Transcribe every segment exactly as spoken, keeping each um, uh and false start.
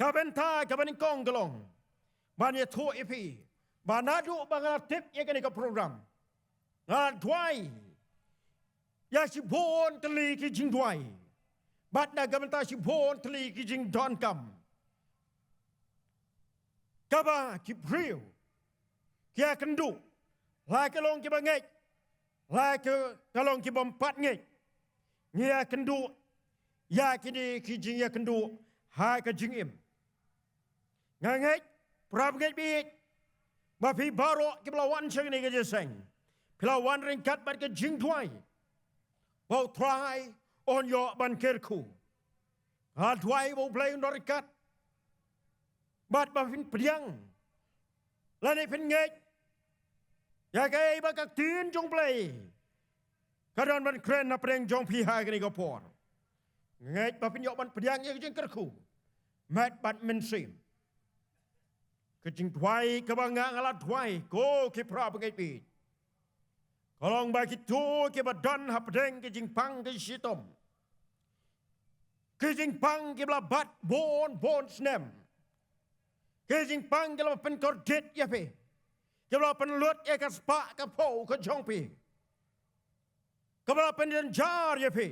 Ka bynta kaba nyngkong ka long ban ïathuh ïa phi ba naduh ba nga la tip ïa kane ka program, nga la duwai ïa shibun tylli ki jingduwai bad na ka bynta shibun tylli ki jingdonkam kaba ki briew ki ïakynduh, la ki long kiba ngeit, la ki, ki long kibym pat ngeit. Ngi ïakynduh ïa kine ki jingïakynduh ha ka jingim. Nga ngeit, para bangeit baieit, ba phi baroh kiba la wan sha kane ka jingïaseng, phi la wan ryngkat bad ka jingduwai ba U Trai un ïoh ban kyrkhu. Nga duwai ba U Blei un don ryngkat bad ba phin pdiang lane phin ngeit ïa kaei ba ka ktien jong U Blei ka don ban kren hapdeng jong phi ha kane ka por. Ngeit ba phin ïoh ban pdiang ïa ka jingkyrkhu met bad mynsiem. Ka jingduwai kaba nga, nga la duwai, ko ki para bangeit baieit, ka long ba kito kiba don hapdeng ka jingpang ka shitom, ka jingpang kiba la bat bun bun snem, ka jingpang kiba la pynkordit ïa phi, kiba la pynlut ïa ka spah ka phew ka jong phi, kaba la pynjynjar ïa phi.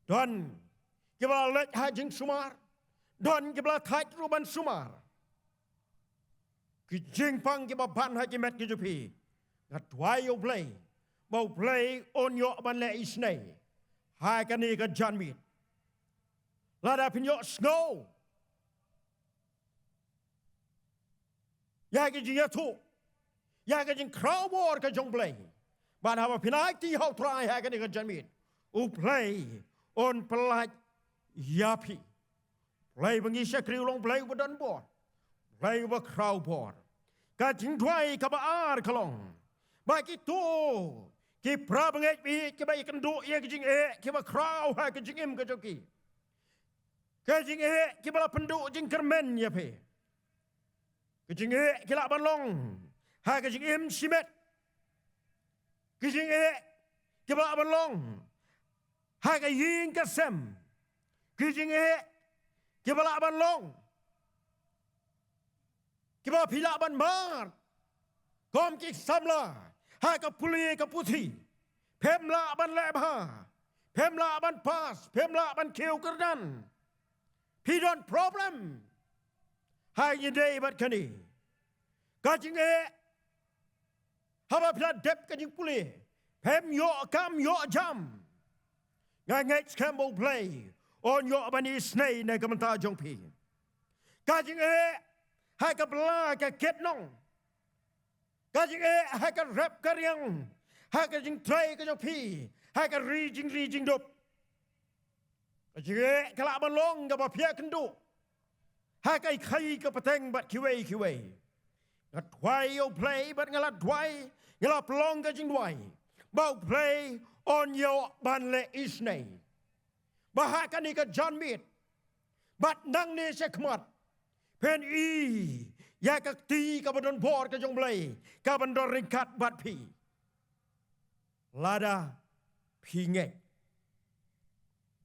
Don kiba la leit ha jingsumar, don kiba la thait ruh ban sumar. Ki jingpang kiba ban ha ki met ki jong phi, nga duwai ïa U Blei ba U Blei un ïoh ban leh isynei ha kane ka janmiet. Lada phin ïohsngew ïa ka jingïathuh, ïa ka jingkhraw bor ka jong U Blei, bad haba phin aiti ha U Trai ha kane ka janmiet, U Blei un pyllait ïa phi. U Blei ba ngi shakri u long U Blei uba don bor, U Blei uba khraw bor. Ka jingduwai kaba ar ka long ba kito ki para bangeit baieit kiba ïakynduh ïa ki jingeh kiba khraw ha ka jingim ka jong ki, ka jingeh kiba la pynduh jingkyrmen ïa phi, ka jingeh ki lah ban long ha ka jingim shimet, ka jingeh kiba lah ban long ha ka ïing ka sem, ka jingeh kiba lah ban long kiba phi lah ban mad kum ki samla ha ka pule ka puthi. Phim lah ban leh bha, phim lah ban pass, phim lah ban kiew kyrdan. Phi don problem ha ïing dei bad kane. Ka jingeh haba phi la dep ka jingpule, phim ïoh kam ïoh jam. Nga ngeit skhem ba U Blei un ïoh ban isynei na ka bynta jong phi. Ka jingeh ha ka bylla ka kit nong, ka jingeh ha ka rep ka riang, ha ka jingtrei ka jong phi ha ka ri jingri jingdup, ka jingeh ka lah ban long kaba phi ïakynduh ha ka khaii ka pateng bad kiwei kiwei. Nga duwai ïa U Blei bad nga la duwai, nga la pynlong ka jingduwai ba U Blei un ïoh ban leh isynei, ba ha kane ka janmiet bad nangne shakhmat phin i ïa ka kti kaba don bor ka jong U Blei kaban don ryngkat bad phi, lada phi ngeit.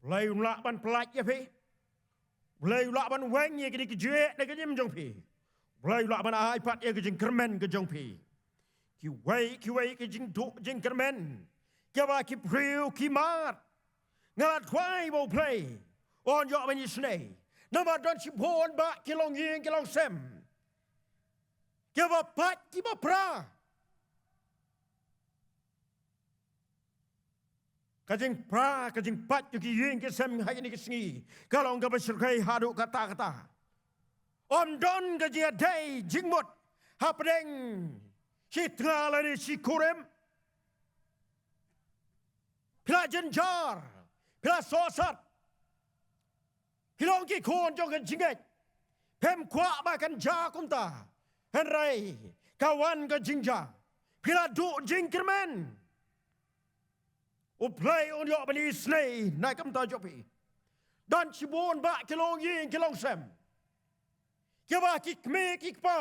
U Blei u lah ban pyllait ïa phi, U Blei u lah ban weng ïa kine ki jingeh na ka jingim jong phi, U Blei u lah ban ai pat ïa ka jingkyrmen ka jong phi. Kiwei kiwei ki jingduh jingkyrmen kiba ki briew ki mad, nga la duwai ba U Blei un ïoh ban isynei. Namar don shibun bah ki longïing ki longsem kiba pait kiba pra. Ka jingpra ka jingpait jong ki ïing ki sem ha kine ki sngi ka long kaba shyrkhei haduh katta katta. Ym don ka jingïadei jingmut hapdeng shi tnga lane shi kurim. Phi la jynjar, phi la sohsat, phi long ki khun jong ka jingngeit. Phim kwah ba kan jia kumta, hynrei ka wan ka jingjia. Phi la duh jingkyrmen. U Blei un ïoh ban isynei na ka bynta jong phi. Don shibun bah ki longïing ki longsem kiba ki kmie ki kpa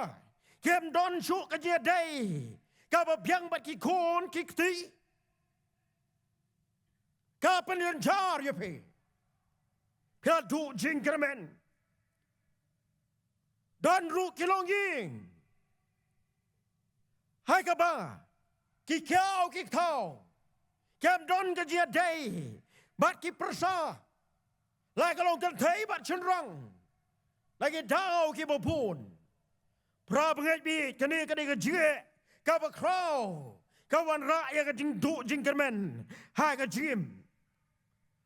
kim don shuh ka jingïadei kaba biang bad ki khun ki kti. Ka pynjynjar ïa phi. Phi la duh jingkyrmen. Don ruh ki longïing ha kaba ki kiaw ki kthaw, kem don ka jingïadei bad ki pyrsa, la ka long kynthei bad shynrang, la ki daw kiba bun. Para bangeit baieit, kane ka dei ka jingeh kaba khraw ka wanrah ïa ka jingduh jingkyrmen ha ka jingim.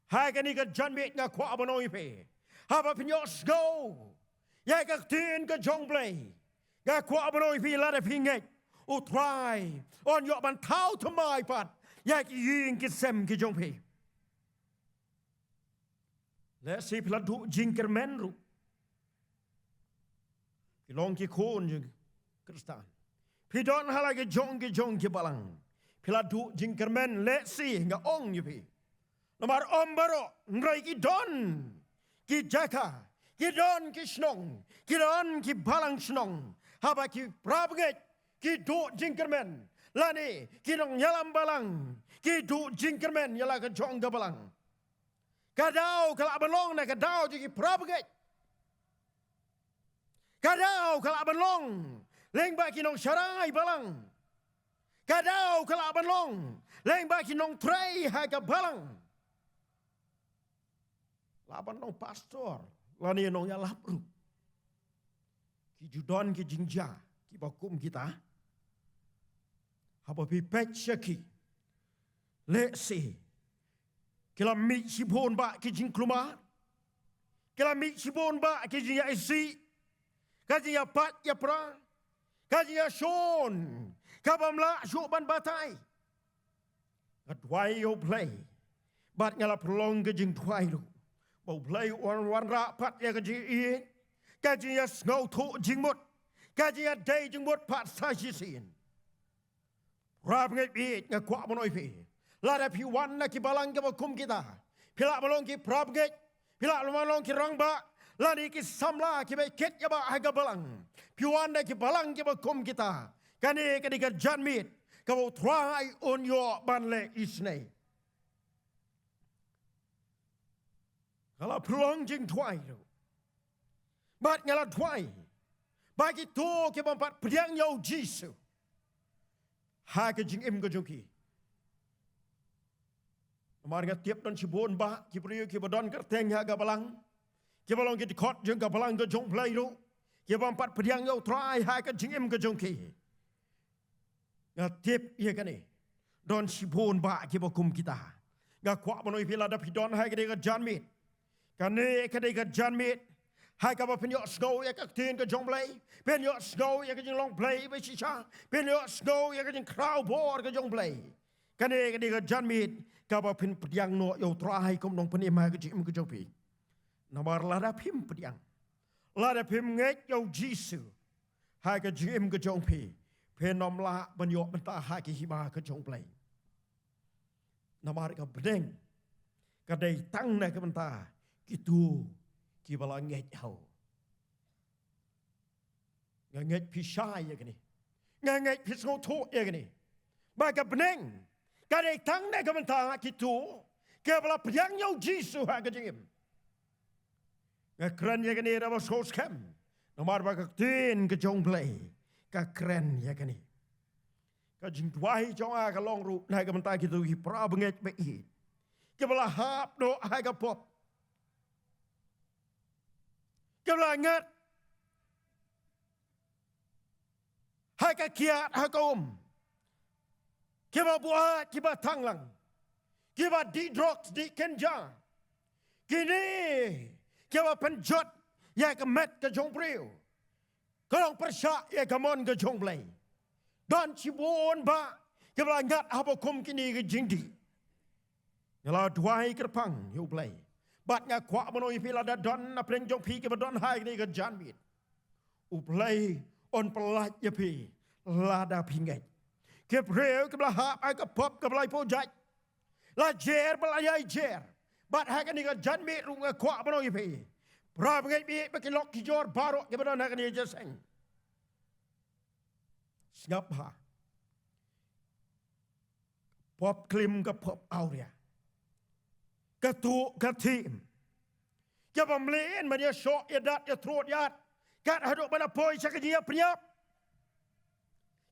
Ha kane ka janmiet nga kwah ban ong ïa phi, haba phin ïohsngew ïa ka ktien ka jong U Blei, nga kwah ban ong ïa phi, lada phi ngeit, U Trai un ïoh ban thaw thymmai pat ïa ki ïing ki sem ki jong phi. Lehse phi la duh jingkyrmen ruh. Phi long ki khun jong Khristan, phi don ha la ki jong ki jong ki balang. Phi la duh jingkyrmen, lehse nga ong ïa phi. Namar ym baroh, hynrei ki don ki jaka, ki don ki shnong, ki don ki balang shnong, haba ki para bangeit ki duh jingkyrmen, lane ki nongïalam balang ki duh jingkyrmen ïa la ka jong ka balang, ka daw ka lah ban long na ka daw jong ki para bangeit. Ka daw ka lah ban long lyngba ki nongsharai balang. Ka daw ka lah ban long lyngba ki nongtrei ha ka balang. Lah ban long pastor lane nongïalap ruh. Ki ju don ki jingjia kiba kum kita. Haba phi peit sha ki, lehse ki la mih shibun bah ki jingkulmar, ki la mih shibun bah ki jingïaisih, ka jingïapait ïapra, ka jingïashun kabym lah shuh ban batai. Nga duwai ïa U Blei bad nga la pynlong ka jingduwai ruh ba U Blei un wanrah pat ïa ka jingïeit, ka jingïasngewthuh jingmut, ka jingïadei jingmut pat sa shisien. Para bangeit baieit, nga kwah ban ong ïa phi, lada phi wan na ki balang kiba kum kita, phi lah ban long ki para bangeit, phi lah ban long ki rangbah lane ki samla kiba kit ïa ba ha ka balang. Phi wan na ki balang kiba kum kita, kane ka dei ka janmiet kaba U Trai un ïoh ban leh isynei. Nga la pynlong jingduwai ruh bad nga la duwai ba kito kibym pat pdiang ïa U Jisu ha ka jingim ka jong ki. Namar nga tip don shibun bah ki briew kiba don kyrteng ha ka balang, kiba long ki dkhot jong ka balang ka jong U Blei ruh, kibym pat pdiang ïa U Trai ha ka jingim ka jong ki. Nga tip ïa kane, don shibun bah kiba kum kita. Nga kwah ban ong ïa phi, lada phi don ha kane ka janmiet, kane ka dei ka janmiet ha kaba phin ïohsngew ïa ka ktien ka jong U Blei, phin ïohsngew ïa ka jinglong Blei ba shisha, phin ïohsngew ïa ka jingkhraw bor ka jong U Blei. Kane ka dei ka janmiet kaba phin pdiang noh ïa U Trai kum u nongpynim ha ka jingim ka jong phi. Namar lada phim pdiang, lada phim ngeit ïa U Jisu ha ka jingim ka jong phi, phin ym lah ban ïoh bynta ha ka hima ka jong U Blei. Namar ka bneng ka dei tang na ka bynta kito kiba la ngeit ha u. Nga ngeit phi shai ïa kane. Nga ngeit phi sngewthuh ïa kane, ba ka bneng ka dei tang na ka bynta kito kiba la pdiang ïa U Jisu ha ka jingim. Nga kren ïa kane da ba sngewskhem, namar ba ka ktien ka jong U Blei ka kren ïa kane. Ka jingduwai jong nga ka long ruh na ka bynta kito ki para bangeit baieit kiba la hap noh ha ka pop, kiba la ngat ha ka kiad ha ka um, kiba buaid kiba thang lang, kiba dih drugs dih kynja, kine kiba pynjot ïa ka met ka jong u briew, ka long pyrshah ïa ka mon ka jong U Blei. Don shibun bah kiba la ngat haba kum kine ki jingdih. Nga la duwai kyrpang ïa U Blei, bad nga kwah ban ong ïa phi, lada don na pdeng jong phi kiba don ha kane ka janmiet, U Blei un pyllait ïa phi lada phi ngeit. Ki briew kiba la hap ha ka pop kaba la ïaphew jait, la jer bad la ïai jer, bad ha kane ka janmiet ruh nga kwah ban ong ïa phi, para bangeit baieit, ba ki lok ki jor baroh kiba don ha kane ka jingïaseng, sngap bha. Pop klim ka pop awria, ka tuh ka thim, Kiba mlien ban ïashoh ïadat ïathrud ïaid, kat haduh ban ïapoi sha ka jingïapynïap.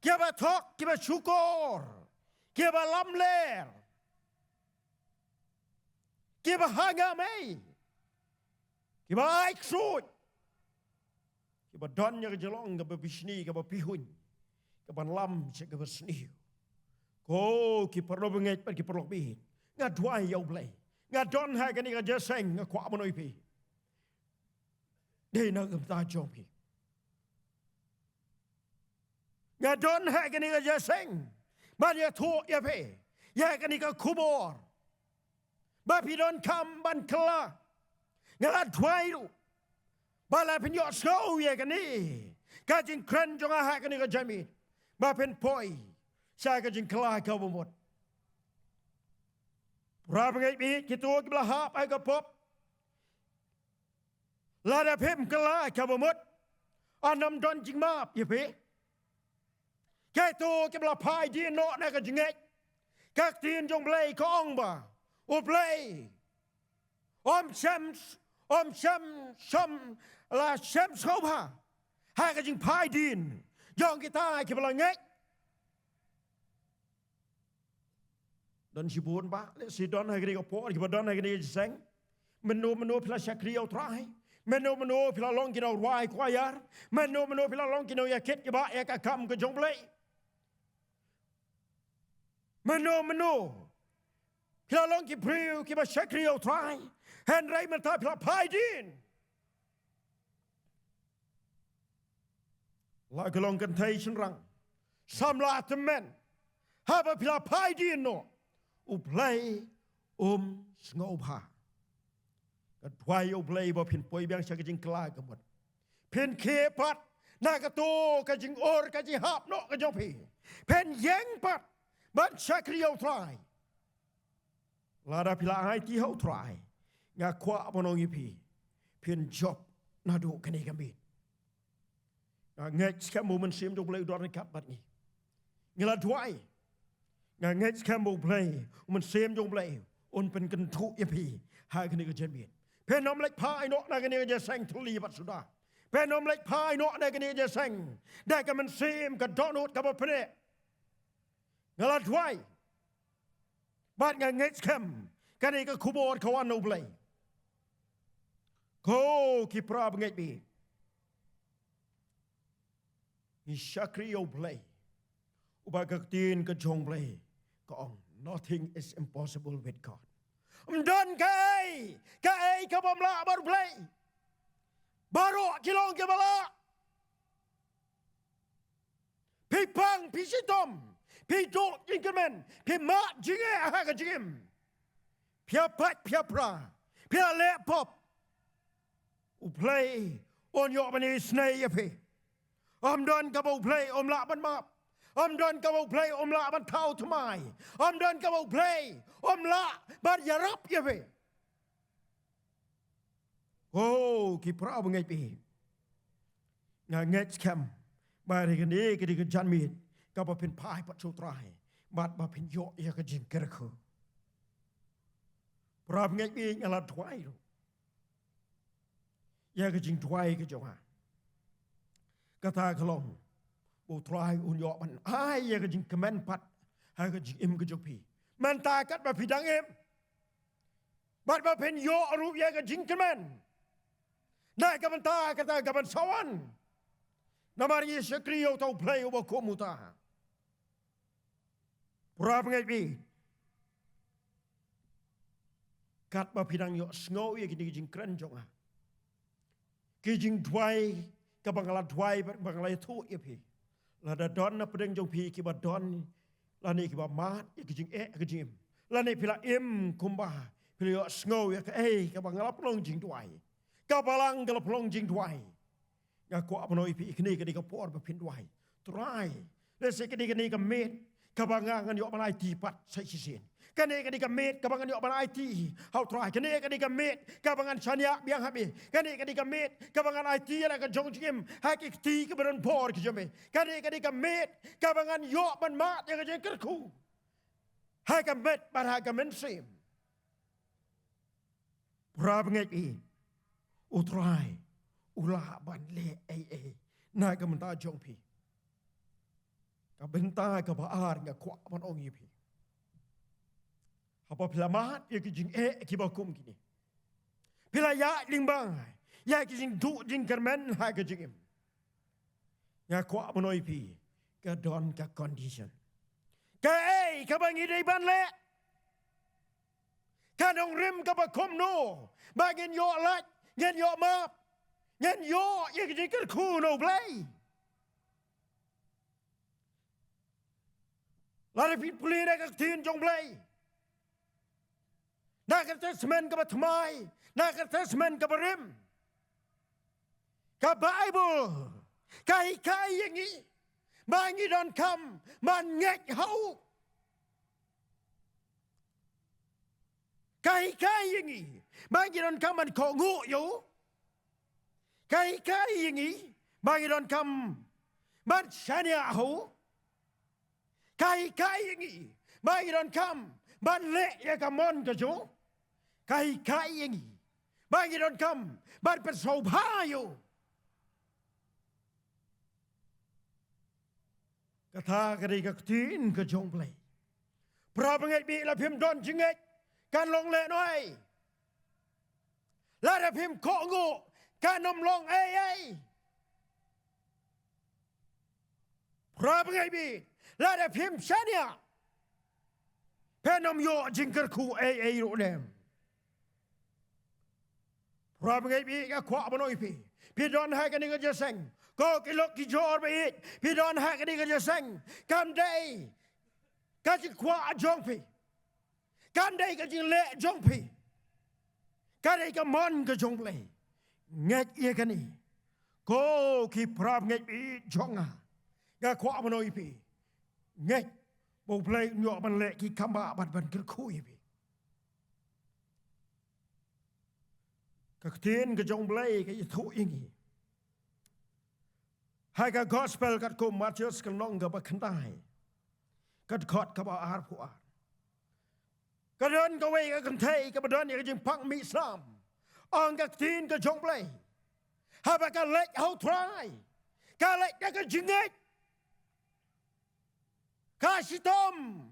Kiba thok, kiba shukor, kiba lamler, kiba hangam ei, kiba ai ksuid, kiba don ïa ka jinglong kaba bishni, kaba pihuiñ, kaban lam sha kaba sniew. Ko ki paralok bangeit bad ki paralok bieit, nga duwai ïa U Blei. Nga don ha kane ka jingïaseng, nga kwah ban ong ïa phi, dei na ka bynta jong phi. Nga don ha kane ka jingïaseng ban ïathuh ïa phi ïa kane ka khubor ba phi donkam ban kylla. Nga la duwai ruh ba la phin ïohsngew ïa kane ka jingkren jong nga ha kane ka janmiet, ba phin poi sha ka jingkylla kaba mut. Para bangeit bieit, kito kiba la hap ha ka pop, lada phim kylla kaba mut, ym don jingmap ïa phi. Kato kiba la phai dien noh na ka jingngeit, ka ktien jong U Blei ka ong ba U Blei um shym, um shym, shym la shym sngewbha ha ka jingphai dien jong kita kiba la ngeit. Don shibun ba lehse don ha kane ka por, kiba don ha kane ka jingïaseng. Mynno mynno phi la shakri ïa U Trai, mynno mynno phi la long ki nongrwai choir, mynno mynno phi la long ki nongïakit kiba ïa ka kam ka jong U Blei, mynno mynno phi la long ki briew kiba shakri ïa U Trai, hynrei mynta phi la phai dien. La ka long kynthei shynrang samla tymmen, haba phi la phai dien noh, U Blei um sngewbha. Nga duwai ïa U Blei ba phin poi biang sha ka jingkylla ka mut, phin khie pat na kato ka jingor ka jinghap noh ka jong phi, phin ïeng pat ban shakri ïa U Trai. Lada phi la aiti ha U Trai, nga kwah ban ong ïa phi, phin jop naduh kane ka miet. Nga ngeit skhem ba U Mynsiem jong U Blei u don ryngkat bad ngi. Ngi la duwai. Nga ngeit skhem ba U Blei, U Mynsiem jong U Blei un pynkyntu ïa phi ha kane ka janmiet. Phin ym leit phai noh na kane ka jingïaseng thylli bad suda. Phin ym leit phai noh na kane ka jingïaseng da ka mynsiem ka dohnud kaba pyneh. Nga la duwai bad nga ngeit skhem kane ka khubor ka wan na U Blei. Ko ki para bangeit bieit, ngi shakri ïa U Blei, uba ka ktien ka jong U Blei ka ong, nothing is impossible with God. Ym don kaei kaei kaba ym lah bad U Blei. Baroh ki long kiba lah. Phi pang, phi shitom, phi duh jingkyrmen, phi mad jingeh ha ka jingim, phi ïa pait, phi ïa pra, phi ïa leh pop, U Blei un ïoh ban isynei ïa phi. Ym don kaba U Blei um lah ban map. Ym don kaba U Blei um lah ban thaw thymmai. Ym don kaba U Blei um lah ban ïarap ïa phi. Ko ki para bangeit bieit, nga ngeit skhem ba ha kane ka dei ka janmiet kaba phin phai pat sha U Trai bad ba phin ïoh ïa ka jingkyrkhu. Para bangeit bieit, nga la duwai ruh ïa ka jingduwai ka jong nga. Kata ka long ba U Trai un ïoh ban ai ïa ka jingkmen pat ha ka jingim ka jong phi mynta katba phi dang im, bad ba phin ïoh ruh ïa ka jingkmen na ka bynta kata kaban sa wan. Namar ngi shakri ïa uta U Blei uba kum uta. Para bangeit bieit, katba phi dang ïohsngew ïa kine ki jingkren jong nga, ki jingduwai kaba nga la duwai bad ba nga la ïathuh ïa phi, lada don na pdeng jong phi kiba don lane kiba mad ïa ki jingeh ha ka jingim, lane phi la im kumba phi la ïohsngew ïa kaei kaba nga la pynlong jingduwai, ka Balang ka la pynlong jingduwai, nga kwah ban ong ïa phi, kane ka dei ka por ba phin duwai. Trai, lehse kane, kane ka miet kaba nga ngan ïoh ban aiti pat sa shisien. Kane ka dei ka miet kaba ngan ïoh ban aiti ha U Trai. Kane ka dei ka miet kaba ngan shaniah biang ha me. Kane ka dei ka miet kaba ngan aiti ïa la ka jong jingim ha ki kti kiba don bor ki jong me. Kane ka dei ka miet kaba ngan ïoh ban mad ïa ka jingkyrkhu ha ka met bad ha ka mynsiem. Para bangeit bieit, U Trai u lah ban leh ei ei na ka bynta jong phi. Ka bynta kaba ar nga kwah ban ong ïa phi, haba phi la mad ïa ki jingeh kiba kum kine, phi la ïaid lyngba ïa ki jingduh jingkyrmen ha ka jingim, nga kwah ban ong ïa phi, ka don ka condition. Kaei kaba ngi dei ban leh? Ka nongrim kaba kumno ba ngin ïoh lait, ngin ïoh map, ngin ïoh ïa ka jingkyrkhu na U Blei? Lada phi pule na ka ktien jong U Blei, na ka Testament kaba thymmai, na ka Testament kaba rim, ka Baibl ka hikai ïa ngi ba ngi donkam ban ngeit ha u. Ka hikai ïa ngi ba ngi donkam ban kohnguh ïa u. Ka hikai ïa ngi ba ngi donkam ban shaniah ha u. Ka hikai ïa ngi ba ngi donkam ban leh ïa ka mon ka jong u. Ka hikai ïa ngi ba ngi donkam ban pynsngewbha ïa u. Kata ka dei ka ktien ka jong U Blei. Para bangeit baieit, lada phim don jingngeit, kan long lehnohei. Lada phim kohnguh, kan ym long ei ei. Para bangeit baieit, lada phim shaniah, phin ym ïoh jingkyrkhu ei ei ruh dem. Para bangeit baieit, nga kwah ban ong ïa phi, phi don ha kane ka jingïaseng, ko ki lok ki jor baieit, phi don ha kane ka jingïaseng, kam dei ka jingkwah jong phi, kam dei ka jingleh jong phi, ka dei ka mon ka jong U Blei. Ngeit ïa kane, ko ki para bangeit baieit jong nga, nga kwah ban ong ïa phi, ngeit ba U Blei un ïoh ban leh ki kam ba bad ban kyrkhu ïa phi. Ka ktien ka jong U Blei ka ïathuh ïa ngi ha ka Gospel katkum u Mathaios, ka lynnong kaba khyndai, ka dkhot kaba arphew ar. Ka don kawei ka kynthei kaba don ïa ka jingpang mih snam. Ong ka ktien ka jong U Blei, haba ka leit ha U Trai, ka leit da ka jingngeit. Ka shitom,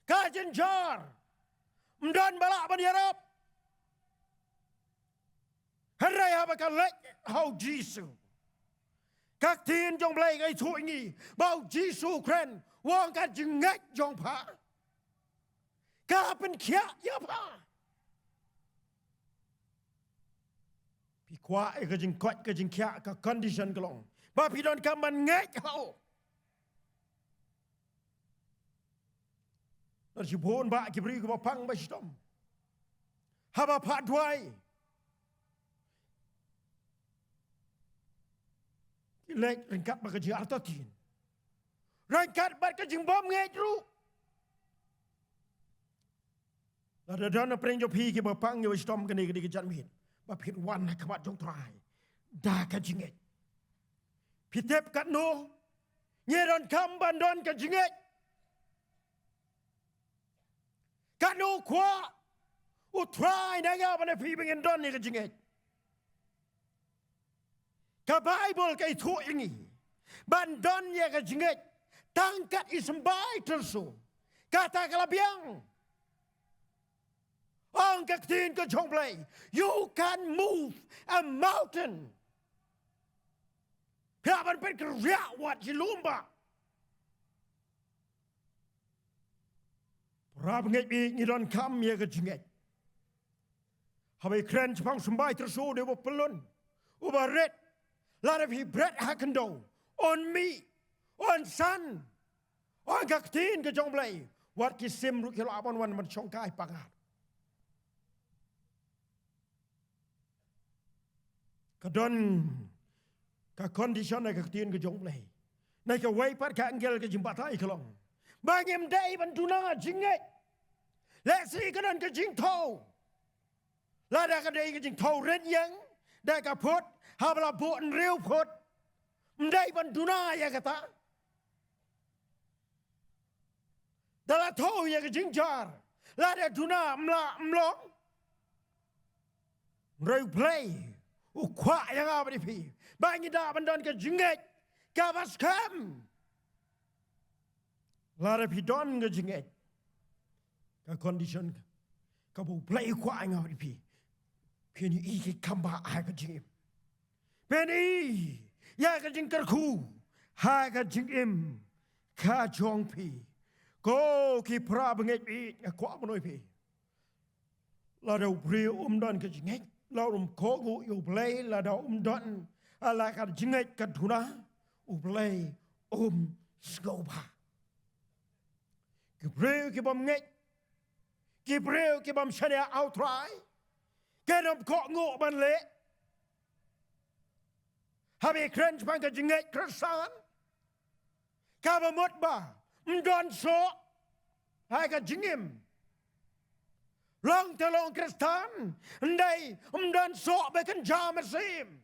ka jynjar, ym don ba lah ban ïarap. Hynrei haba ka leit ha U Jisu, ka ktien jong U Blei ka ïathuh ïa ngi ba U Jisu u kren, u ong ka jingngeit jong pha ka pynkhiah ïa pha. Phi kwah ïa ka jingkoit ka jingkhiah, ka condition ka long ba phi donkam ban ngeit ha u. Don shibun ba ki briew kiba pang ba shitom, haba phah duwai, ki leit ryngkat bad ka jingartatien, ryngkat bad ka jingbymngeit ruh. Lada don na pdeng jong phi kiba pang ïa u shitom kane, kane ka janmiet, ba phi wan ha khmat jong U Trai da ka jingngeit. Phi tip katno ngi donkam ban don ka jingngeit? Katno kwah U Trai na nga bad na phi ba ngin don ïa ka jingngeit? Ka Baibl ka ïathuh ïa ngi ban don ïa ka jingngeit tang kat i symbai tyrso, kata ka la biang. Ong ka ktien ka jong U Blei, you can move a mountain. Phi lah ban pynkynriah wat shi lum bah. Para bangeit baieit, ngi donkam ïa ka jingngeit. Haba i kren shaphang symbai tyrso, u dei uba pyllun, uba rit. Lada phi bret ha khyndew, un mih, un san. Ong ka ktien ka jong U Blei, wat ki sim ruh ki lah ban wan ban shongkai pang ar. Ka don ka condition na ka ktien ka jong U Blei. Na kawei pat ka angel ka jingbatai ka long ba ngim dei ban duna jingngeit. Lehse ka don ka jingthew, lada ka dei ka jingthew rynïeng da ka phut, haba la buh hynriew phut, ym dei ban duna ïa kata. Da la thew ïa ka jingjynjar, lada duna ym lah, ym long. Hynrei U Blei u kwah ïa nga bad ïa phi ba ngin da ban don ka jingngeit kaba skhem. Lada phi don ka jingngeit, ka condition kaba U Blei u kwah ïa nga bad ïa phi, phin ïohi ki kam ba ha ka jingim. Phin ïohi ïa ka jingkyrkhu ha ka jingim ka jong phi. Ko ki para bangeit, nga kwah ban ong ïa phi, lada u briew um don ka jingngeit, lada um kohnguh ïa U Blei, lada um don, ah, la ka jingngeit ka duna, U Blei um sngewbha. Ki briew ki bym ngeit, ki briew ki bym shaniah ha U Trai, kin ym kohnguh ban leh. Haba kren shaphang ka jingngeit Khristan, kaba mut ba ym don soh ha ka jingim. Long te long Khristan, ym dei, ym don soh ba kynja mynsiem.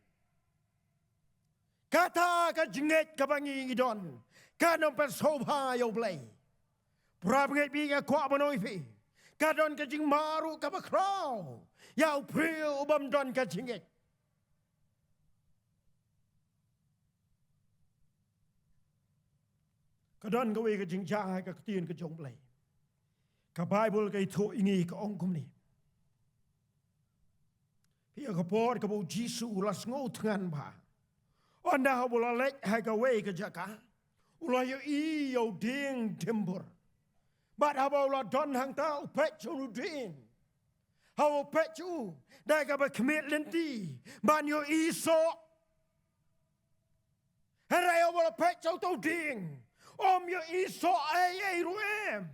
Kata ka jingngeit kaba ngi ngi don kan ym pynsngewbha ïa U Blei. Para bangeit, nga kwah ban ong ïa phi, ka don ka jingma ruh kaba khraw ïa u briew u bym don ka jingngeit. Ka don kawei ka jingjia ha ka ktien ka jong U Blei. Ka Baibl ka ïathuh ïa ngi, ka ong kumne. Phi ïa ka por kaba u Jisu u la sngewthngan bha, ynda haba u la leit ha kawei ka jaka, u la ïohi ïa u dieng dimbur. Bad haba u la don hangta, u peit sha u dieng. Haba u peit sha u, da kaba khmih lynti ban ïohi soh. Hynrei haba u la peit sha uto u dieng, um ïohi soh ei ei ruh em.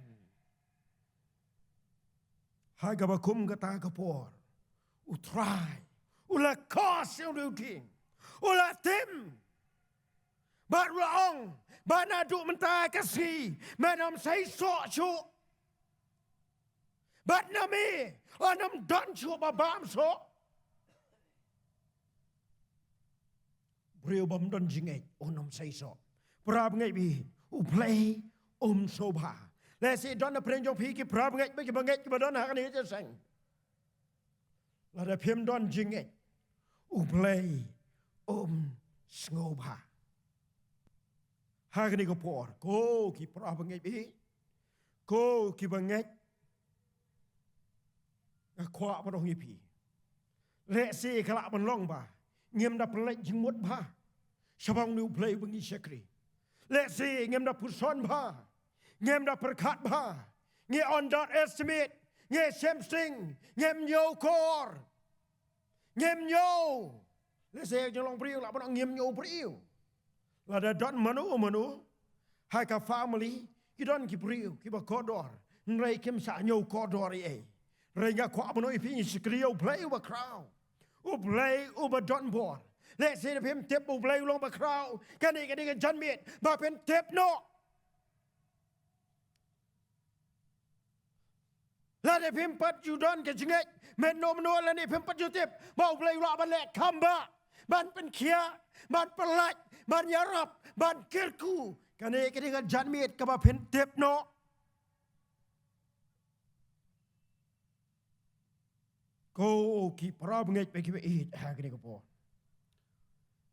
Ha kaba kum kata ka por, U Trai u la khoh sha uto u dieng, u la tim. Bad u la ong, bad naduh mynta ka sngi, men ym sei soh shuh. Bad na me, yn ym don shuh ba bam soh. Briew bym don jingngeit un ym sei soh. Para bangeit, U Blei um sngewbha. Lehse don na pdeng jong phi ki para bangeit bad ki bangeit kiba don ha kane ka jingïaseng. Lada phim don jingngeit, U Blei um sngewbha. Ha kane ka por, ko ki para bangeit, ko ki bangeit, nga kwah ban ong ïa phi, lehse ka lah ban long ba ngim da pynleit jingmut bha shaphang une U Blei uba ngi shakri. Lehse ngim da puson bha, ngim da pyrkhat bha, ngi underestimate, ngi shemsting, ngim ñiewkor. Ngim ñiew. Lehse ka jinglong briew lah ban ong ngim ñiew briew. Lada don mano mano ha ka family, ki don ki briew kiba kordor, hynrei kim shah ñiew kordor ei ei. Hynrei nga kwah ban ong ïa phi, ngi shakri ïa U Blei uba khraw, U Blei uba don bor. Lehse phim tip ba U Blei u long ba khraw, kane ka dei ka janmiet ba phin tip noh. Lada phim pat ju don ka jingngeit mynno mynno, lane phim pat ju tip ba U Blei u lah ban leh kam ba, ban pynkhiah, ban pyllait, ban ïarap, ban kyrkhu, kane ka dei ka janmiet kaba phin tip noh. Ko ki para bangeit bad kiba ïeit ha kane ka por,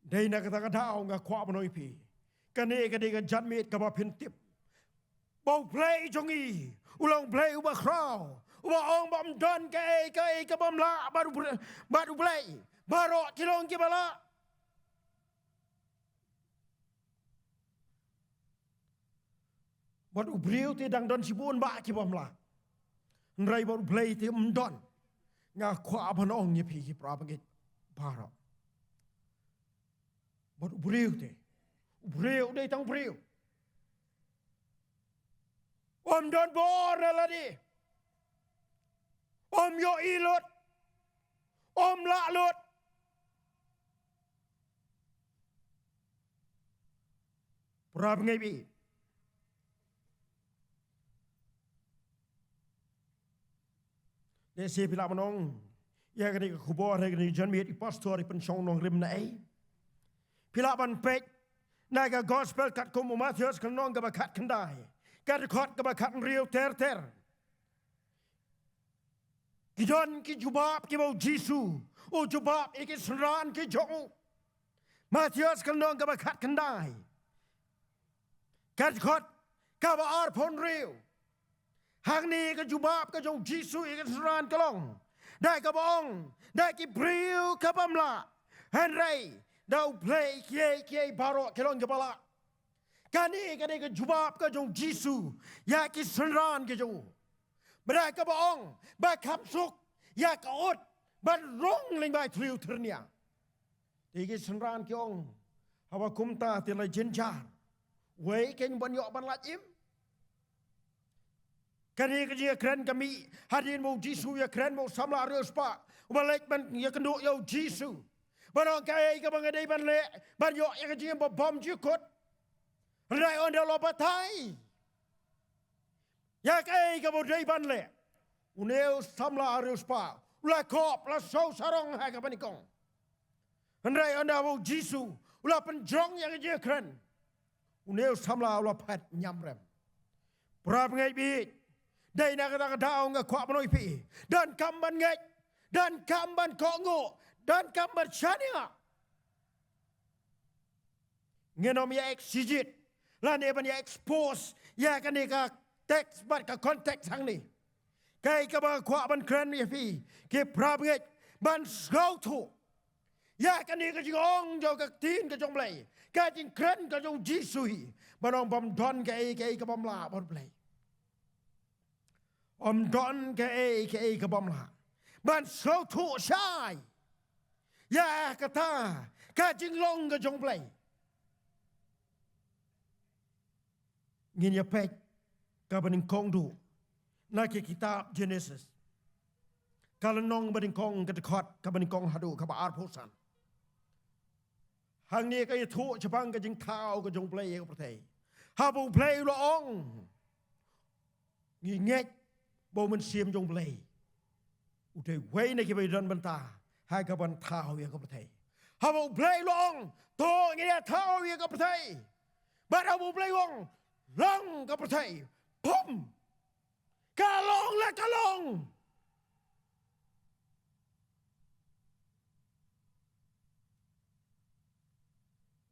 dei na kata ka daw nga kwah ban ong ïa phi, kane ka dei ka janmiet kaba phin tip ba U Blei jong ngi u long Blei uba khraw, uba ong ba ym don kaei kaei ka bym lah bad U Blei, bad U Blei baroh ki long kiba lah. Bad u briew te dang don shibun bah ki bym lah, hynrei bad U Blei te ym don. Nga kwah ban ong ïa phi ki para bangeit baroh, bad u briew te, u briew dei tang briew. Ym don bor na lade, ym ïohi lut, ym lah lut. Para bangeit, lehse phi lah ban ong, ïa kane ka khubor, ïa kane ka janmiet i pastor i pynshong nongrim na ei? Phi lah ban peit na ka gospel katkum u Mathaios ka lynnong kaba khatkhyndai, ka dkhot kaba khathynriew ter ter. Ki don ki jubab kiba u Jisu U jubab ïa ki synran ki jong u. Mathaios ka lynnong kaba khatkhyndai, ka dkhot kaba arphew hynriew. Hangne ka jubab ka jong U Jisu ïa ki synran ka long, da kaba ong, da ki briew ki bym lah, hynrei da U Blei kiei kiei baroh ki long kiba lah. Kane, kane ka jubab ka jong U Jisu ïa ki synran ki jong u. Ba da kaba ong ba kham suk ïa ka ut ban rung lyngba thliew tyrnia. Te ki synran ki ong, haba kumta te la jynjar, wei kein ban ïoh ban lait im? Kane ka jingïakren ka mih hadien ba U Jisu ïakren bad u samla riewspah uba leit ban ïakynduh ïa U Jisu, ban ong, kaei kaba nga dei ban leh ban ïoh ïa ka jingim ba bym jukut? Hynrei ynda u la batai ïa kaei kaba u dei ban leh, une u samla riewspah u la kop, la siew sarong ha kaba nyngkong. Hynrei ynda ba U Jisu u la pynjrong ïa ka jingïakren, une u samla u la phet ñiamrem. Para bangeit baieit, dei na kata ka daw nga kwah ban ong ïa phi, donkam ban ngeit, donkam ban kohnguh, donkam ban shaniah. Ngin ym ïa exegete lane ban ïa expose ïa kane ka text bad ka context hangne. Kaei kaba nga kwah ban kren ïa phi, ki para bangeit, ban sngewthuh ïa kane ka jingong jong ka ktien ka jong U Blei, ka jingkren ka jong U Jisu hi, ban ong bym don kaei kaei ka bym lah bad U Blei. Ym don kaei kaei ka bym lah. Ban sngewthuh shai ïa kata ka jinglong ka jong U Blei, ngin ïa peit kaba nyngkong duh na ki kitab Genesis, ka lynnong ba nyngkong, ka dkhot kaba nyngkong haduh kaba arphew san. Hangne ka ïathuh shaphang ka jingthaw ka jong U Blei ïa ka pyrthei. Haba U Blei u la ong, ngi ngeit ba U Mynsiem jong U Blei u dei uwei na kiba ïadon bynta ha ka ban thaw ïa ka pyrthei. Haba U Blei u la ong, to ngin ïa thaw ïa ka pyrthei, bad haba U Blei u ong, long ka pyrthei, pum, ka long la ka long.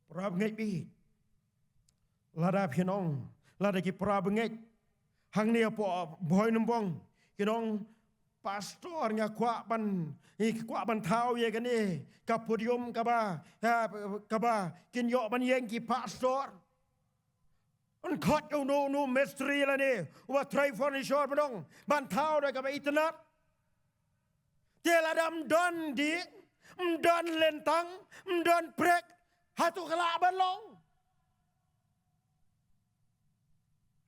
Para bangeit baieit, lada phin ong, lada ki para bangeit hangne hapoh Bhoinymbong kin ong, pastor, nga kwah ban, nga kwah ban thaw ïa kane ka podium kaba, ha, kaba kin ïoh ban ïeng ki pastor. Yn khot ïa uno uno mistri lane uba trei furniture ban ong, ban thaw da kaba itynnad. Te lada ym don dih, ym don lyntang, ym don prek, hato ka lah ban long?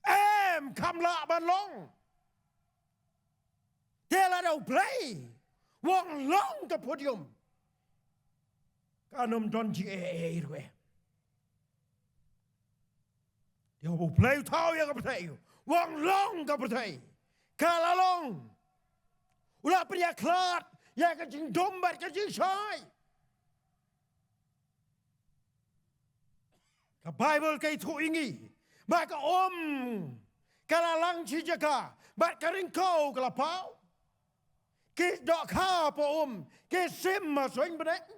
Em, kam lah ban long. Te lada U Blei u ong long ka podium, kan ym don jingeh ei ei ruh em. Te haba U Blei u thaw ïa ka pyrthei, u ong long ka pyrthei, ka la long. U la pynïakhlad ïa ka jingdum bad ka jingshai. Ka Baibl ka ïathuh ïa ngi ba ka um ka la lang shi jaka bad ka ryngkew ka la paw. Ki dohkha hapoh um, ki shim ha suiñ bneng.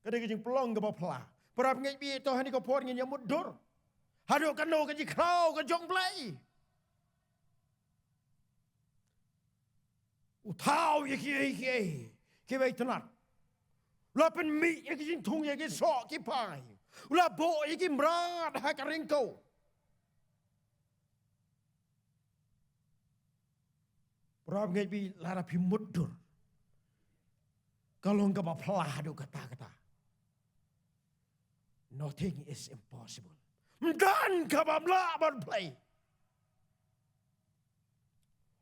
Ka dei ka jingpynlong kaba phylla. Para bangeit baieit, to ha kane ka por ngin ïa mutdur haduh katno ka jingkhraw ka jong U Blei. U thaw ïa kiei kiei kiba itynnad. U la pynmih ïa ki jingthung ïa ki soh ki phai. U la buh ïa ki mrad ha ka ryngkew. Para bangeit baieit, lada phi mutdur, ka long kaba phylla haduh katta katta. Nothing is impossible. Ym don kaba ym lah bad U Blei.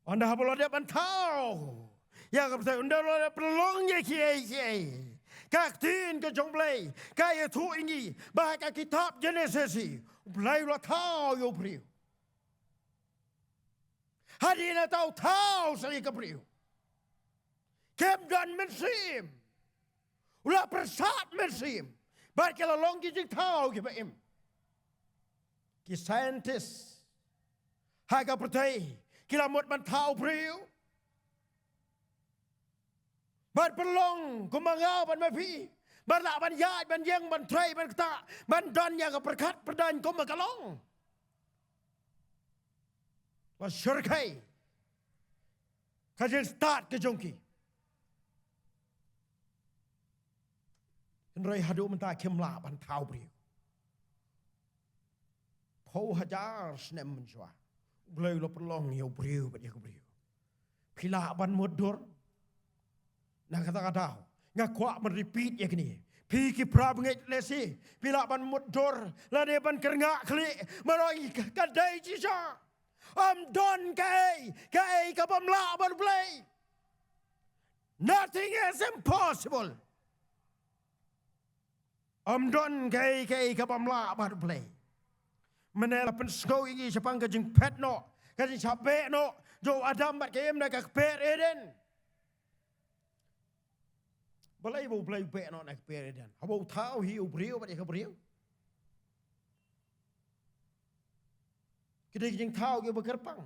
Ynda haba u la dep ban thaw ïa ka pyrthei, ynda u la dep pynlong ïa kiei kiei, ka ktien ka jong U Blei ka ïathuh ïa ngi ba ha ka kitab Genesis hi, U Blei u la thaw ïa u briew. Hadien ba u thaw sa ïa ka briew, kim don mynsiem. U la pyrsad mynsiem bad ki la long ki jingthaw kiba im. Ki scientist ha ka pyrthei ki la mut ban thaw briew. Ban pynlong kumba nga bad ma phi, ban lah ban ïaid, ban ïeng, ban trei, ban ktah, ban don ïa ka pyrkhat pyrdaiñ kumba ka long. La shyrkhei ka jingstad ka jong ki. Hynrei haduh mynta kim lah ban thaw briew. Phew hajar snem mynshuwa U Blei u la pynlong ïa u briew bad ïa ka briew. Phi lah ban mutdur? Na kata ka daw nga kwah ban repeat ïa kane. Phi ki para bangeit lehse phi lah ban mutdur lane ban kyrngah khlieh, ban ong ka dei shisha. Ym don kaei kaei ka bym lah bad U Blei. Nothing is impossible. Ym don kaei kaei ka bym lah bad U Blei. Mynne la pynsngew ïa ngi shaphang ka jingphet noh, ka jingshah beh noh jong u Adam bad ka Im na ka kper Eden. Balei ba U Blei u beh noh na ka kper Eden? Haba u thaw hi u briew bad ïa ka briew. Ki dei ki jingthaw kiba kyrpang.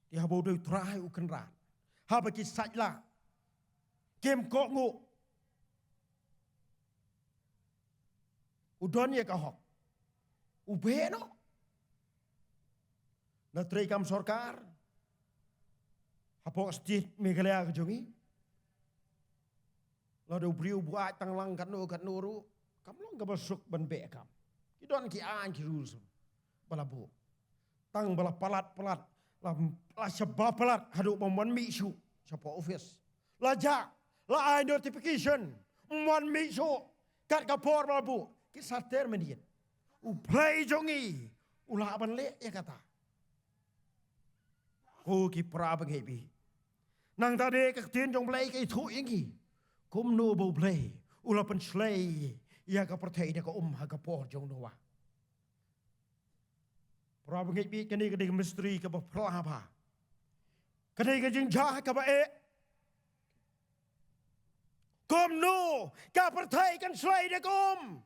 Te haba u dei U Trai u kynrad, haba ki sait lah, kim kohnguh, u don ïa ka hok, u beh noh. Na treikam sorkar hapoh state Meghalaya ka jong ngi, lada u briew u buaid tang lang katno katno ruh, kam long kaba suk ban beh kam. Ki don ki aiñ ki rules ba la buh. Tang ba la palat palat, la, la shaba palat haduh ba ym wan mih shuh shapoh office. La jah, la ai notification, ym wan mih shuh kat ka por ba la buh. Ki sa terminate. U Blei jong ngi u lah ban leh ïa kata. Ko ki para bangeit baieit, nangta de ka ktien jong U Blei ka ïathuh ïa ngi kumno ba U Blei u la pynshlei ïa ka pyrthei da ka um ha ka por jong Noah. Para bangeit baieit, kane ka dei ka mystery kaba phylla bha. Ka dei ka jingjia kaba eh. Kumno ka pyrthei kan shlei da ka um?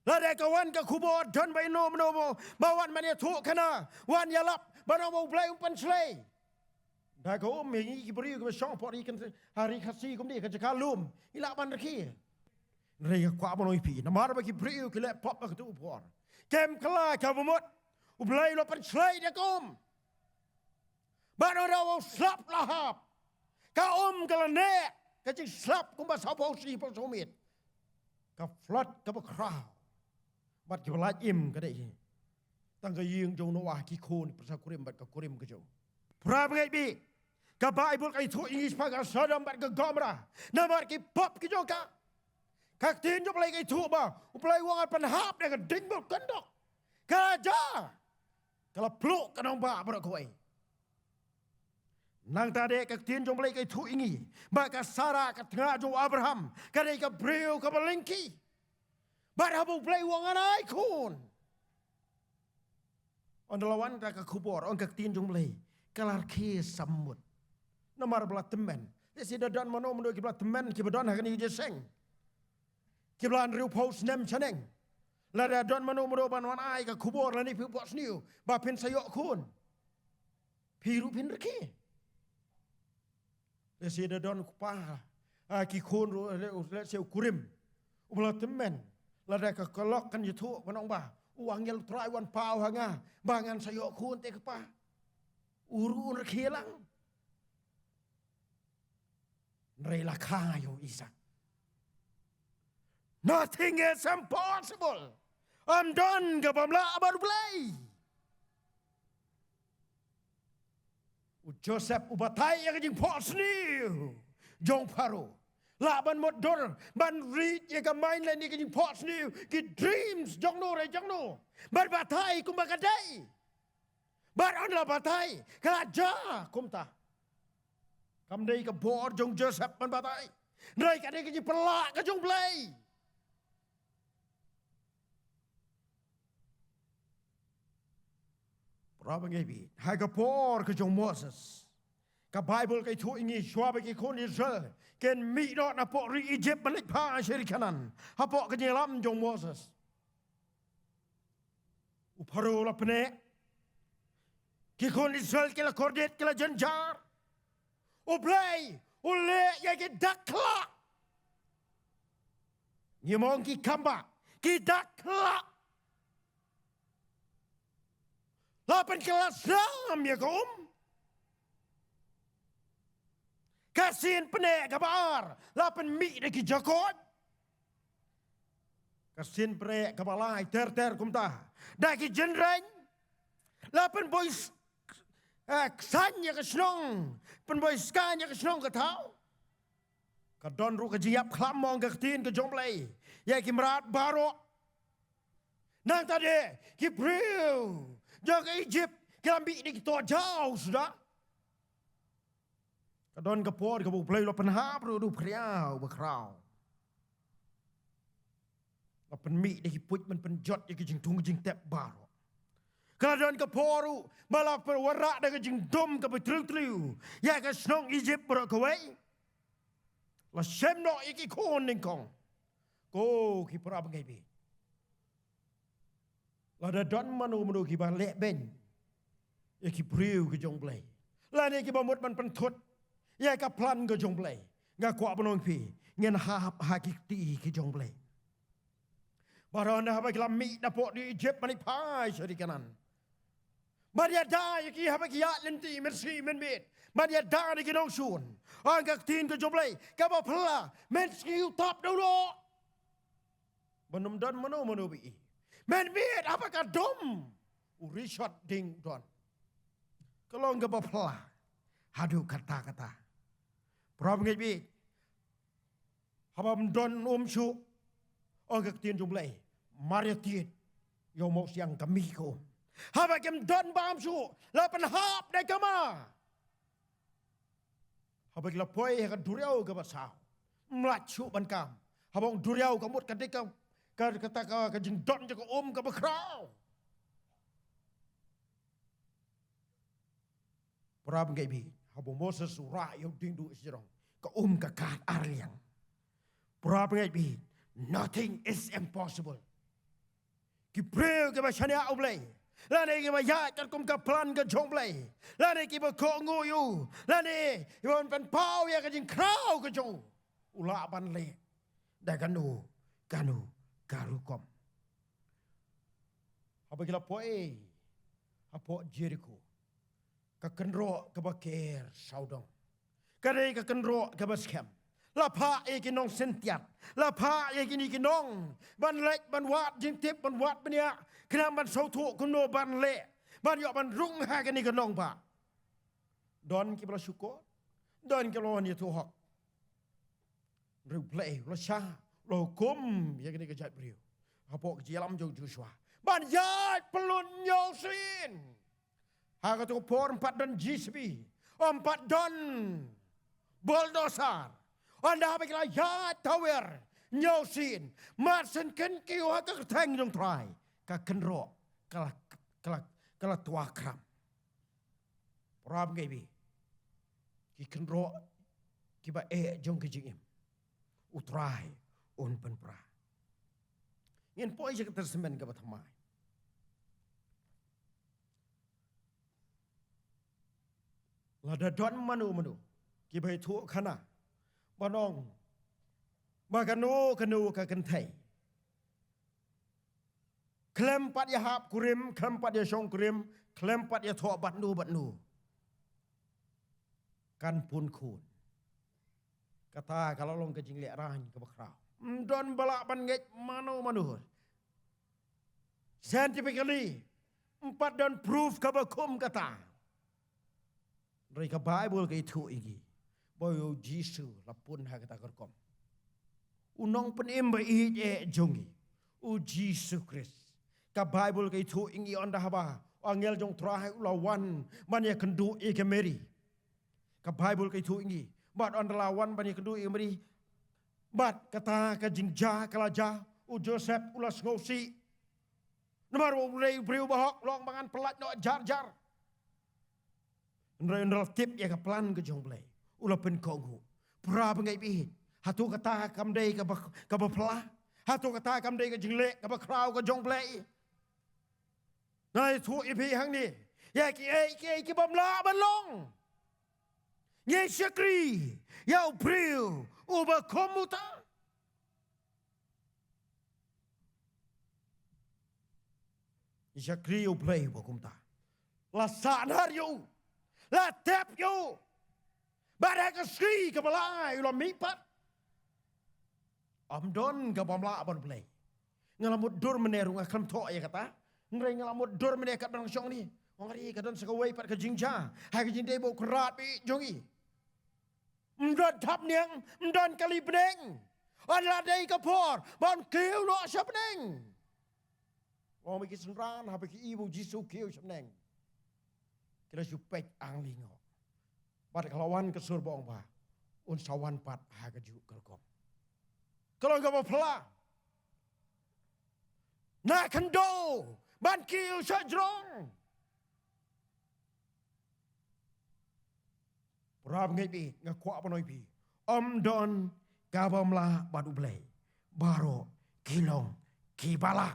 Lada ka wan ka khubor, don ba ïano mano ba wan ban ïathuh khana, wan ïalap ban ong ba U Blei um pynshlei da ka um ïa ngi ki briew kiba shong hapoh ri Khasi, ha ri Khasi kumne ka jaka lum, i lah ban rkhie. Hynrei nga kwah ban ong ïa phi, namar ba ki briew ki leh pop ha kato ka por, kem kylla, ka bamut, U Blei u la pynshlei da ka um. Bad ynda u slap la hap, ka um ka la neh, ka jingslap kumba sawphew shi phew saw miet. Ka flood kaba khraw. Bad kiba lait im ka dei tang ka ïing jong Noah, ki khun, pyrsa kurim bad ka kurim ka jong. Para bangeit baieit, ka Baibl ka ïathuh ïa ngi shaphang ka Sodom bad ka Gomorrah namar ki pop ki jong ka. Ka ktien jong U Blei ka ïathuh ba U Blei u ong, ngan pynhap da ka ding bymkyndong. Ka la jia, ka la pluh ka nongbah baroh kawei. Nangta de ka ktien jong U Blei ka ïathuh ïa ngi ba ka Sarah, ka tnga jong u Abraham, ka dei ka briew kaba lyngkhi. Bad haba U Blei u ong ngan ai khun, ynda la wan da ka khubor, ong ka ktien jong U Blei, ka la rkhie sammut. Namar ba la tymmen. Te shi da don mano mano kiba la tymmen kiba don ha kane ka jingïaseng, kiba la hynriewphew snem shaneng. Lada don mano mano ban wan ai ka khubor lane phi pohsniew ba phin sa ïoh khun, phi ruh phin rkhie. Lehse da don u kpa, ah, ki khun ruh, le-, lehse u kurim uba la tymmen, lada ka, ka lok kan ïathuh ban ong ba u angel U Trai u wan paw ha nga ba ngan sa ïoh khun te kpa, u ruh un rkhie lang. Hynrei la kha ïa u Isaak. Nothing is impossible. Ym don ka bym lah bad U Blei. U Joseph u batai ïa ka jingphohsniew jong Pharaoh. Lah ban mutdur ban rit ïa ka mind lane ïa ka jingphohsniew, ki dreams jong no re jong no, ban batai kumba ka dei. Bad ynda la batai, ka la jia kumta. Kam dei ka bor jong Joseph ban batai, hynrei ka dei ka jingpynlah ka jong U Blei. Para bangeit baieit, ha ka por ka jong Moses, ka Baibl ka ïathuh ïa ngi shuwa ba ki khun Israel kin mih noh napoh ri Ijipt ban leit phai sha ri Kanaan, hapoh ka jingïalam jong Moses, u Pharaoh u la pyneh, Ki khun Israel ki la kordit, ki la jynjar. U Blei u leh ïa ki dak khla. Ngi ong ki khambah, ki dak khla. La pynkylla sam ïa ka um. Ka sien pyneh kaba ar la pynmih da ki jakoit. Ka sien pyneh kaba lai ter ter kumta da ki jynreng. La pynboi s-, eh, ksain ïa ka shnong, pynboi skaiñ ïa ka shnong ka thaw. Ka don ruh ka jingïap khlam, ong ka ktien ka jong Blei, ïa ki mrad baroh. Nangta de ki briew jong ka Ijipt ki la mih da ki tohjaw suda. Ka don ka por kaba U Blei u la pynhap ruh da u phriaw bakhraw. La pynmih da ki puit ban pynjot ïa ki jingthung jingtep baroh. Ka la don ka por ruh ba la pynwanrah da ka jingdum kaba tliw tliw ïa ka shnong Ijipt baroh kawei. La shem noh ïa ki khun nyngkong. Ko ki para bangeit baieit, lada don mano mano kiba leh beiñ ïa ki briew ki jong Blei, lane kiba mut ban pynthut ïa ka plan ka jong Blei, nga kwah ban ong ïa phi, ngin hap ha ki kti ki jong Blei. Baroh na haba ki la mih napoh ri Ijipt ban ïa phai sha ri Kanaan, ban ïada ïa ki haba ki ïaid lynti mynsiem mynmiet, ban ïada ïa ki nongshun. Ong ka ktien ka jong Blei, kaba phylla, mynsngi u tap da u doh. Ban ym don mano mano ba ïohi. Mynmiet haba ka dum, u rishot ding u don. Ka long kaba phylla haduh katta katta. Para bangeit baieit, haba ym don um shuh, ong ka ktien jong Blei, mar ïa tied ïa u mawsiang ka mih ka um. Haba kim don bam shuh, la pynhap da ka ma. Haba ki la poi ha ka duriaw kaba saw, ym lah shuh ban kam. Haba ong duriaw ka mut ka dei ka, ka, kata ka, ka jingdon jong ka um kaba khraw. Para bangeit baieit, haba u Moses u rah ïa u diengduh sha jrong, ka um ka kad ar liang. Para bangeit baieit, nothing is impossible. Ki briew kiba shaniah U Blei, lane kiba ïaid katkum ka plan ka jong Blei, lane kiba kohnguh ïa u, lane kiba pynpaw ïa ka jingkhraw ka jong u, u lah ban leh da kano kano ka rukom. Haba ki la poi hapoh Jeriko, ka kynroh kaba ker sawdong, ka dei ka kynroh kaba skhem. La phah ïa ki nongsyntiat, la phah ïa kine ki nong ban leit ban wad jingtip, ban wad bniah, khnang ban sngewthuh kumno ban leh ban ïoh ban rung ha kane ka nongbah. Don kiba la shukor, don kiba la wan ïathuh hok. Hynrei U Blei u la shah, u la hukum ïa kane ka jaitbynriew hapoh ka jingïalam jong u Joshua ban ïaid pynlut hynñiew sien. Ha kato ka por ym pat don J C B, ym pat don bulldozer. Ynda haba ki la ïaid tawiar hynñiew sien, mar shen kynthih ha ka kyrteng jong U Trai, ka kynroh ka la, ka la, ka la twa khram. Para bangeit baieit, ki kynroh kiba eh jong ka jingim, U Trai un pynpra. Ngin poi sha ka Testament kaba thymmai. Lada don mano mano kiba ïathuh khana ban ong ba kano kano ka kynthei khlem pat ïahap kurim, khlem pat ïashong kurim, khlem pat ïathoh bad no bad no, kan pun khun. Kata ka la long ka jinglehraiñ kaba khraw. Ym don ba lah ban ngeit mano mano. Scientifically, ym pat don proof kaba kum kata. Hynrei ka Baibl ka ïathuh ïa ngi ba u Jisu la pun ha kata ka rukom. U Nongpynim ba ïeit eh jong ngi, u Jisu Khrist. Ka Baibl ka ïathuh ïa ngi ynda haba u angel jong U Trai u la wan ban ïakynduh ïa ka Mari. Ka Baibl ka ïathuh ïa ngi, bad ynda la wan ban ïakynduh ïa ka Mari, bad kata ka jingjia ka la jia, u Joseph u la sngewsih. Namar u dei u briew bahok, long ba ngan pyllait noh jar jar. Hynrei ynda u la tip ïa ka plan ka jong U Blei, u la pynkohnguh. Para bangeit baieit, hato kata kam dei kaba, kaba phylla? Hato kata kam dei ka jingleh kaba khraw ka jong U Blei? Nga ïathuh ïa phi hangne, ïa kiei kiei ki bym lah ban long. Ngi shakri ïa u briew uba kum uta. Ngi shakri ïa u Blei uba kum uta. La sahnariew, la tep ïa u. Bad ha ka sngi kaba lai u la mihpat. Ym don kaba ym lah ban blei. Nga la mutdur mynne ruh, nga khlem thoh ïa kata. Hynrei nga la mutdur mynne katba nga shong hangne. Nga ong, ka don sa kawei pat ka jingjia ha ka jingdei bad u Kynrad baieit jong ngi. Ym don thapniang, ym don kali bneng. Hynrei la dei ka por ban kiew noh sha bneng. Ong ba ki synran haba ki ïohi ba u Jisu u kiew sha bneng, ki la shu peit angli noh. Bad ka la wan ka sur ba ong ba un sa wan pat ha kajuh ka rukom. Ka long kaba phylla na khyndew ban kiew sha jrong. Para bangeit baieit, nga kwah ban ong ïa phi, ym don kaba ym lah bad u Blei. Baroh ki long kiba lah.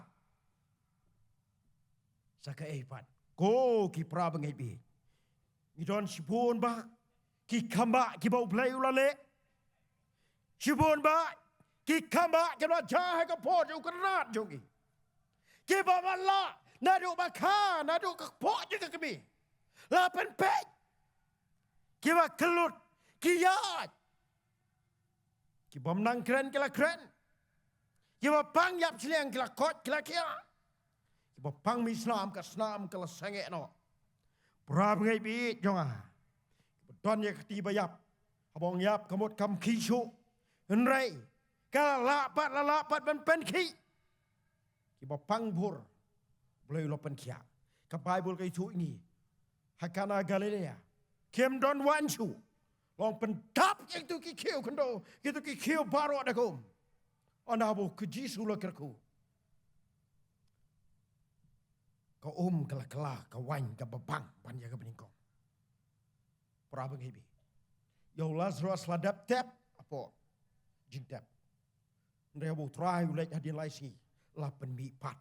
Sa kaei pat, ko ki para bangeit baieit, ngi don shibun bah ki kam bah kiba u Blei u la leh. Shibun bah ki kam bah kiba la jia ha ka por jong u Kynrad jong ngi, kiba ym lah naduh ba kha, naduh ka kpoh jong ka kmie. La pynpeit, kiba kyllut ki ïaid, ki bym nang kren ki la kren, kiba pang ïap shiliang ki la koit ki la khiah, kiba pang mih snam ka snam ka la sangeh noh. Para bangeit baieit jong nga, kiba don ïa ka kti ba ïap, haba ong ïap ka mut kam khih shuh. Hynrei ka la lah pat, la lah pat ban pynkhih. Kiba pang bhur, u Blei u la pynkhiah. Ka Baibl ka ïathuh ïa ngi, ha Kana Galilea kim don waiñ shuh. La ong pyndap ïa kito ki khiew khyndew, kito ki khiew baroh da ka um. Ynda haba u Jisu u la kyrkhu, ka um ka la kylla ka waiñ kaba bang ban ïa kaba nyngkong. Para bangeit baieit, ïa u Lasarus la dep tep hapoh jingtep. Hynrei haba u Trai u leit hadien lai sngi, la pynmihpat.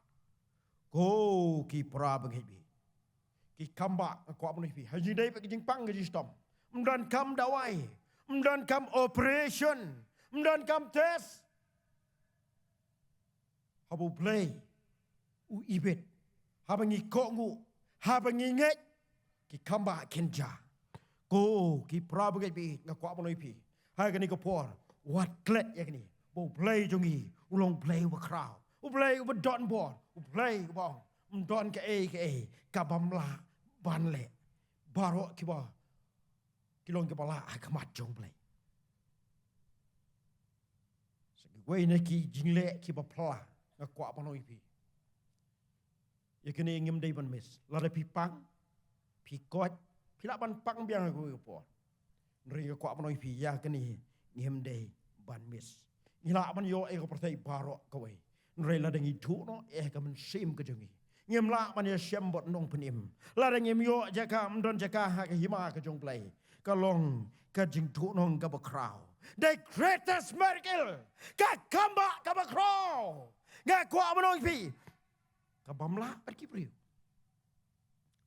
Ko ki para bangeit baieit, ki kam bah, nga kwah ban ong ïa phi, ha jingdei bad ka jingpang ka jingshitom, ym don kam dawai, ym don kam operation, ym don kam test. Haba u Blei u ibit, haba ngi kohnguh, haba ngi ngeit, ki kam bah kin jia. Ko ki para bangeit baieit, nga kwah ban ong ïa phi, ha kane ka por, wat klet ïa kane ba u Blei jong ngi u long u Blei uba khraw, u Blei uba don bor, u Blei uba ong ym don kaei kaei kaba ym lah ban leh. Baroh kiba, ki long kiba lah ha khmat jong u Blei. Sa kiwei na ki jingleh kiba phylla, nga kwah ban ong ïa phi, ïa kane ngim dei ban miss. Lada phi pang, phi koit, phi lah ban pang biang ha kawei ka por. Hynrei nga kwah ban ong ïa phi, ïa kane ngim dei ban miss. Ngi lah ban ïoh ïa ka pyrthei baroh kawei, hynrei lada ngi duh noh ïa ka mynsiem ka jong ngi, ngim lah ban ïashem bad u nongpynim. Lada ngim ïoh jaka, ym don jaka ha ka hima ka jong u Blei, ka long ka jingduhnong kaba khraw. The greatest miracle, ka kam bah kaba khraw. Nga kwah ban ong ïa phi, kaba ym lah bad ki briew,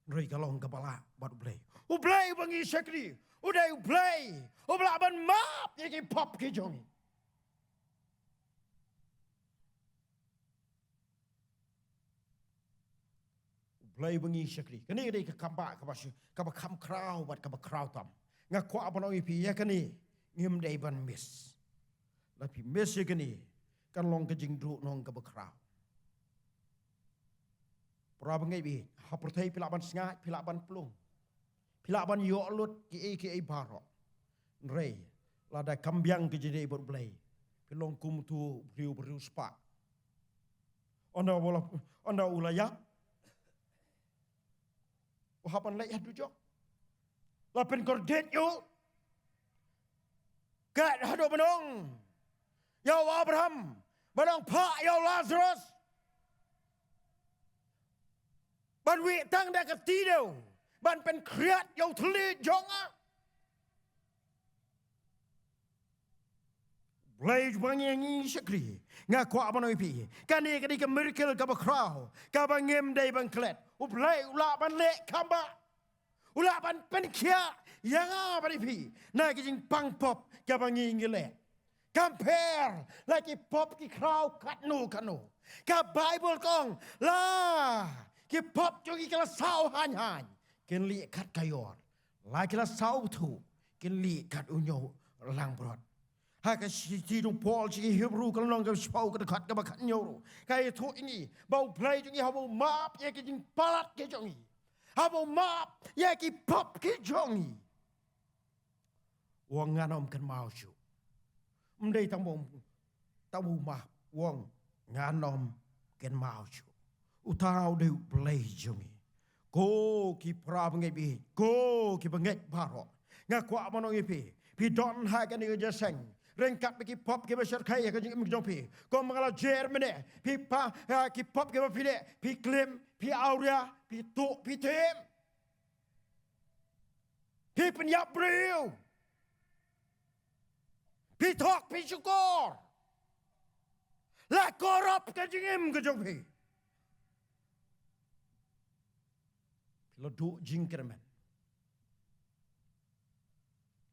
hynrei ka long kaba lah bad u Blei. U Blei uba ngi shakri u dei u Blei uba lah ban map ïa ki pop ki jong ngi. U Blei uba ngi shakri, kane ka dei ka kam bah kaba shi-, kaba kham khraw bad kaba khraw tam. Nga kwah ban ong ïa phi, ïa kane ngim dei ban miss. Lada phi miss ïa kane, kan long ka jingduhnong kaba khraw. Para bangeit baieit, ha pyrthei phi lah ban sngaid, phi lah ban plung, phi lah ban ïoh lut kiei kiei baroh. Hynrei lada kham biang ka jingïadei bad u Blei, phi long kum uto u briew ba riewspah. Ynda u la, ynda u la ïap, u hap ban leit ha dujok. La pynkordit ïa u. Kat haduh ban ong ïa u Abraham ban ong, phah ïa u Lasarus ban wih tang da ka kti de u ban pynkhriat ïa u thylliej jong nga. Blei jong ngi, ngi shakri, nga kwah ban ong ïa phi, kane ka dei ka miracle kaba khraw kaba ngim dei ban klet. U Blei u lah ban leh kham bah. U lah ban pynkhiah ïa nga bad ïa phi na ki jingpang pop kaba ngi ngi leh. Kam pher la ki pop ki khraw katno katno. Ka Baibl ka ong la ki pop jong ngi ki la saw haiñ haiñ, kin lieh kat ka ïor. La ki la saw bthuh, kin lieh kat u ñiuh langbrot. Ha ka shithi jong u Paul sha ki Hebru ka lynnong kaba shiphew ka dkhot kaba khathynñiew ruh ka ïathuh ïa ngi ba U Blei jong ngi haba u map ïa ki jingpalat ki jong ngi, haba u map ïa ki pop ki jong ngi, u ong ngan ym kynmaw shuh. Ym dei tang ba u, tang ba u map, u ong ngan ym kynmaw shuh. Uta u dei U Blei jong ngi. Ko ki para bangeit baieit, ko ki bangeit baroh, nga kwah ban ong ïa phi, phi don ha kane ka jingïaseng ryngkat bad ki pop kiba shyrkhei ha ka jingim ka jong phi. Kum ba nga la jer mynne, phi pa, ha, ki pop kiba phi leh, phi klim, phi awria, phi tuh, phi tim, phi pynïap briew, phi thok, phi shukor. La corrupt ka jingim ka jong phi. Phi la duh jingkyrmen.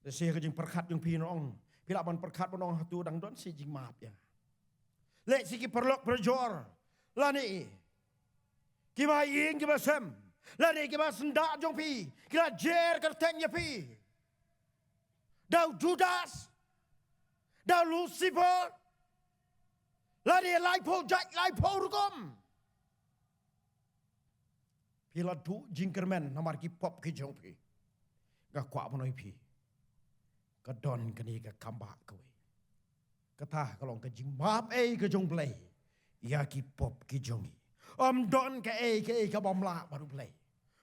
Lehse ka jingpyrkhat jong phi nong, phi lah ban pyrkhat ban ong, hato dang don shi jingmap ïa nga? Lehse ki paralok parajor lane kiba ïing kiba sem lane kiba syndah jong phi ki la jer kyrteng ïa phi da u Judas, da u Lucifer, lane laiphew jait laiphew rukom. Phi la duh jingkyrmen namar ki pop ki jong phi. Nga kwah ban ong ïa phi, ka don kane ka kambah kawei. Kata ka long ka jingmap ei ka jong U Blei ïa ki pop ki jong ngi. Ym don kaei kaei ka bym lah bad U Blei.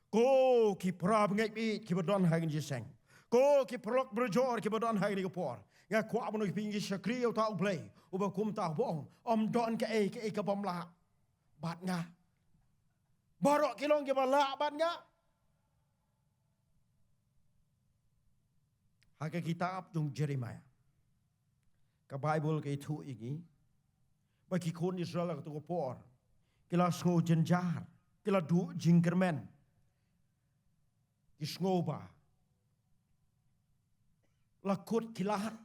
Ko ki para bangeit baieit kiba don ha kane ka jingïaseng, ko ki paralok parajor kiba don ha kane ka por, nga kwah ban ong ïa phi, ngi shakri ïa uta U Blei uba kumta, uba ong ym don kaei kaei ka bym lah bad nga. Baroh ki long kiba lah bad nga. Ha ka kitab jong u Jeremiah, ka Baibl ka ïathuh ïa ngi ba ki khun Israel ha kato ka por ki la sngew jynjar, ki la duh jingkyrmen, ki sngew ba la kut ki lad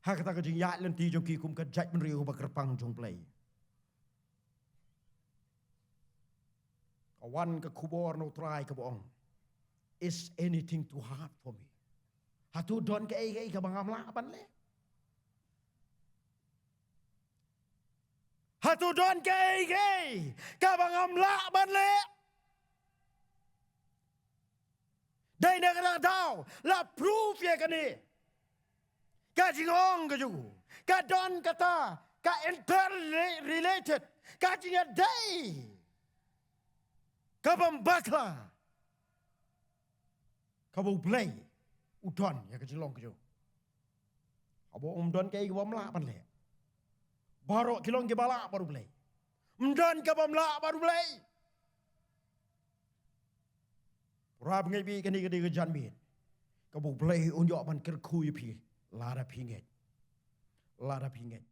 ha kata ka jingïaid lynti jong ki kum ka jaitbynriew ba kyrpang jong U Blei. Ka wan ka khubor na U Trai kaba ong, "Is anything too hard for me?" Hato don kaei kaei kaba ngam lah ban leh? Hato don kaei kaei kaba ngam lah ban leh? Dei na kata ka daw la proof ïa kane ka jingong ka jong u. Ka don kata ka interrelated, ka jingïadei ka bym bakla kaba U Blei u don ïa ka jinglong ka jong u. Haba ym don kaei ka bym lah ban leh, baroh ki long kiba lah bad U Blei. Ym don ka bym lah bad U Blei. Para bangeit baieit, kane ka dei ka janmiet kaba U Blei un ïoh ban kyrkhu ïa phi lada phi ngeit. Lada phi ngeit.